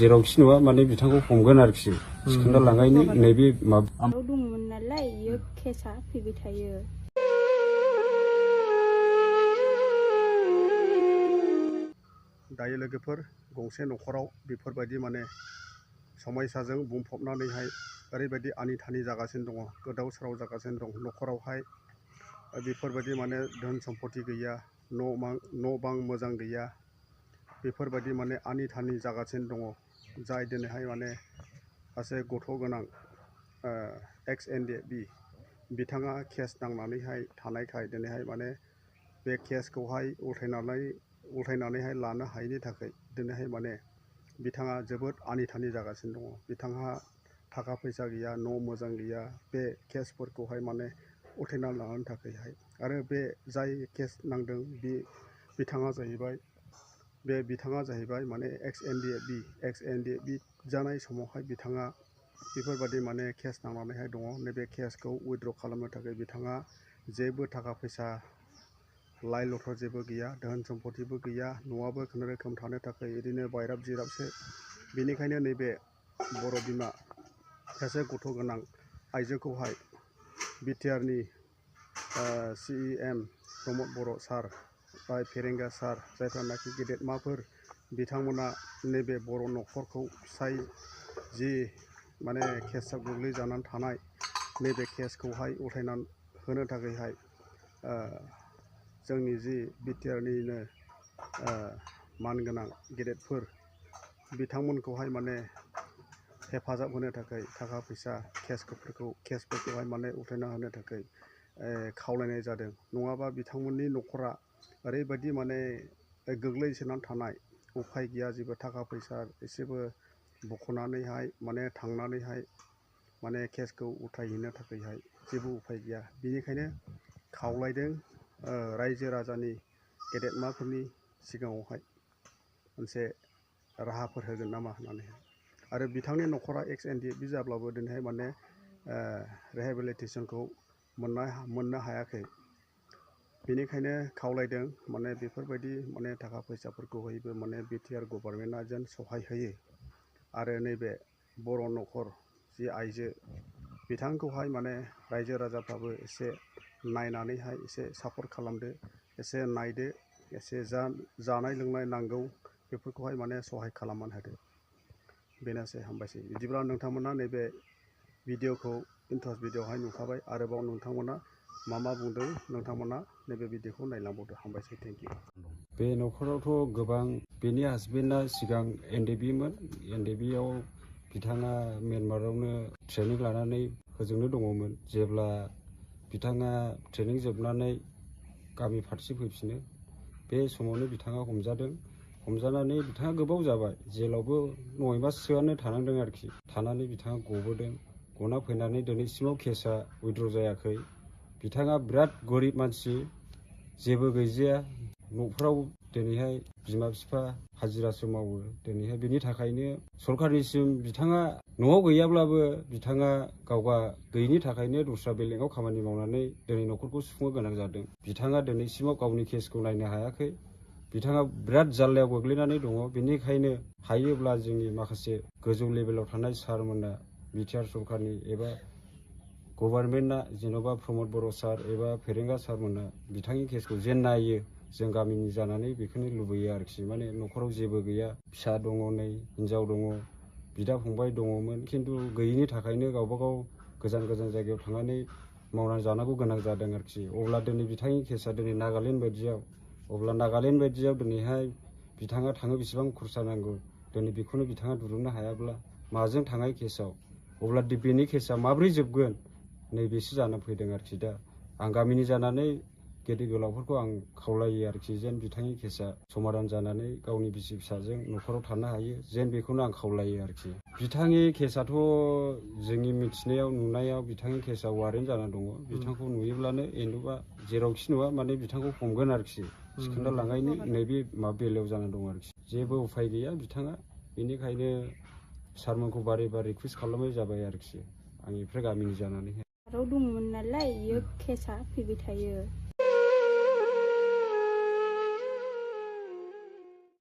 जेरावखि नुवा माने बिथांखौ हमगोन आरोखि सिखांना लांनायनि नैबे माबा दंमोन नालाय इयो केसा फैबाय थायो। दायो लोगोफोर गंसे न'खराव बेफोरबायदि माने समयसाजों बुंफबनानैहाय ओरैबायदि आनि थानि जागासिनो दङ, गोदाव सोराव जागासिनो दं। न'खरावहाय बेफोरबायदि माने धोन सम्पति गैया, न' बां मोजां गैया, बेफोरबायदि माने आनि थानि जागासिनो दङ। जाय दिनैहाय माने सासे गथ' गोनां एक्स एनडिएफबि बिथाङा केस नांनानैहाय थानायखाय दिनैहाय माने बे केसखौहाय उल्थायनानैहाय लानो हायैनि थाखाय दिनैहाय माने बिथाङा जोबोद आनि थानि जागासिनो दङ। बिथांहा थाखा फैसा गैया, न' मोजां गैया, बे केसफोरखौहाय माने उल्थायना लानो थाखायहाय। आरो बे जाय केस नांदों बिथाङा जाहैबाय माने एक्स एनडिएफबि जानाय समावहाय बिथाङा बेफोरबायदि माने केस नांनानैहाय दङ। नैबे केसखौ उइथड्र खालामनो थाखाय बिथाङा जेबो थाखा फैसा लाइ लथर जेबो गैया, धोन सम्पतिबो गैया, न'आबो खुनुरोखोम थानो थाखाय ओरैनो बायराब जिराबसो। बेनिखायनो नैबे बर' बिमा सासे गथ' गोनां आइजोखौहाय बिटिआरनि CEM प्रमद बर' सार बा फेरेंगा सार जायफ्रानाखि गेदेमाफोर बिथांमोना नैबे बर' न'खरखौ फिसाय जि माने केसआव गोग्लैजानानै थानाय नैबे केसखौहाय उल्थायनानै होनो थाखायहाय जोंनि जि बिटिआरनिनो मानगोनां गेदेरफोर बिथांमोनखौहाय माने हेफाजाब होनो थाखाय थाखा फैसा केसफोरखौहाय माने उल्थायना होनो थाखाय खावलायनाय जादों। नङाबा बिथांमोननि न'खरा ओरैबायदि माने गोग्लैसोनानै थानाय, उफाय गैया, जेबो थाखा फैसा एसेबो बख'नानैहाय माने थांनानैहाय माने केसखौ उथायहैनो थाखायहाय जेबो उफाय गैया। बेनिखायनो खावलायदों रायजो राजानि गेदेमाफोरनि सिगाङावहाय मोनसे राहाफोर होगोन नामा होननानैहाय। आरो बिथांनि न'खरा एक्स एनडिएफबि जाब्लाबो दिनैहाय माने रिहेबिलिटेसनखौ मोननो हायाखै। बेनिखायनो खावलायदों माने बेफोरबायदि माने थाखा फैसाफोरखौहायबो माने बिटिआर गभर्नमेन्टआ जेन सहाय होयो। आरो नैबे बर' न'खर जि आइजो बिथांखौहाय माने रायजो राजाफ्राबो एसे नायनानैहाय एसे सापर्ट खालामदो, एसे नायदो, एसे जानाय लोंनाय नांगौ बेफोरखौहाय माने सहाय खालामनानै होदो। बेनोसै, हामबायसै। बिदिब्ला नोंथांमोना नैबे भिडिअखौ इन्ट्रस भिडिअआवहाय नुखाबाय। आरोबाव नोंथांमोना मा बुंदों नोंथांमोना नैबे भिडिअखौ नायलांबावदो। हामबायसै, थेंक इउ। बे न'खरावथ' गोबां बेनि हासबेन्डआ सिगां एनडिएफबिमोन। एनडिएफबियाव बिथाङा म्यानमारावनो ट्रेनिं लानानै होजोंनो दङमोन। जेब्ला बिथाङा ट्रेनिं जोबनानै गामि फारसे फैफिनो बे समावनो बिथाङा हमजानानै बिथाङा गोबाव जाबाय, जेलावबो 9 माससोआनो थानांदों आरोखि। थानानै बिथाङा गबोदों, गना फैनानै दिनैसिमाव केसआ उइथड्र जायाखै। बिथाङा बिराद गरिब मानसि, जेबो गैजाया, न'फ्राव दिनैहाय बिमा बिफा हाजिरासो मावो। दिनैहाय बिनि थाखायनो सरकारनिसिम बिथाङा न'आव गैयाब्लाबो बिथाङा गावगा गैयिनि थाखायनो दस्रा बेलेगाव खामानि मावनानै दिनै न'खरखौ सुफुंनो गोनां जादों। बिथाङा दिनैसिमाव गावनि केसखौ नायनो हायाखै। बिथाङा बिराद जाल्लायाव गोग्लैनानै दङ। बेनिखायनो हायोब्ला जोंनि माखासे गोजौ लेभेलाव थानाय सारमोना बिटिआर सरकारनि एबा गभर्नमेन्टआ जेन'बा प्रमद बर' सार एबा फेरेंगा सारमोना बिथांनि केसखौ जेन नायो, जों गामिनि जानानै बेखौनो लुबैयो आरोखि। माने न'खराव जेबो गैया, फिसा दङ, नै हिनजाव दङ, बिदा फंबाय दङमोन, खिन्थु गैयिनि थाखायनो गावबागाव गोजान जायगायाव थांनानै मावनानै जानांगौ गोनां जादों आरोखि। अब्ला दिनै बिथांनि केसआ दिनै नागालेण्ड बायदियाव दिनैहाय बिथाङा थाङो बेसेबां खरसा नांगौ, दिनै बेखौनो बिथाङा दिरुननो हायाब्ला माजों थाङाय केसआव, अब्ला बेनि केसआ माब्रै जोबगोन नैबेसो जानानै फैदों आरोखि। दा आं गामिनि जानानै गेदेर गोलावफोरखौ आं खावलायो आरोखि, जेन बिथांनि केसआ समाधान जानानै गावनि बिसि फिसाजों न'खराव थानो हायो, जेन बेखौनो आं खावलायो आरोखि। बिथांनि केसआथ' जोंनि मिथिनायाव नुनायाव बिथांनि केसआ वारेन्ट जाना दङ। बिथांखौ नुयोब्लानो एनडबा जेरावखि नुवा माने बिथांखौ हमगोन आरोखि सिखांना लांनायनि नैबे बेलायाव जाना दं आरोखि। जेबो उफाय गैया बिथाङा। बेनिखायनो सारमोनखौ बारे रिकुवेस्ट खालामनाय जाबाय आरोखि, आंनिफ्राय गामिनि जानानैहाय। दंमोन नालाय इयो केसा फैबाय थायो।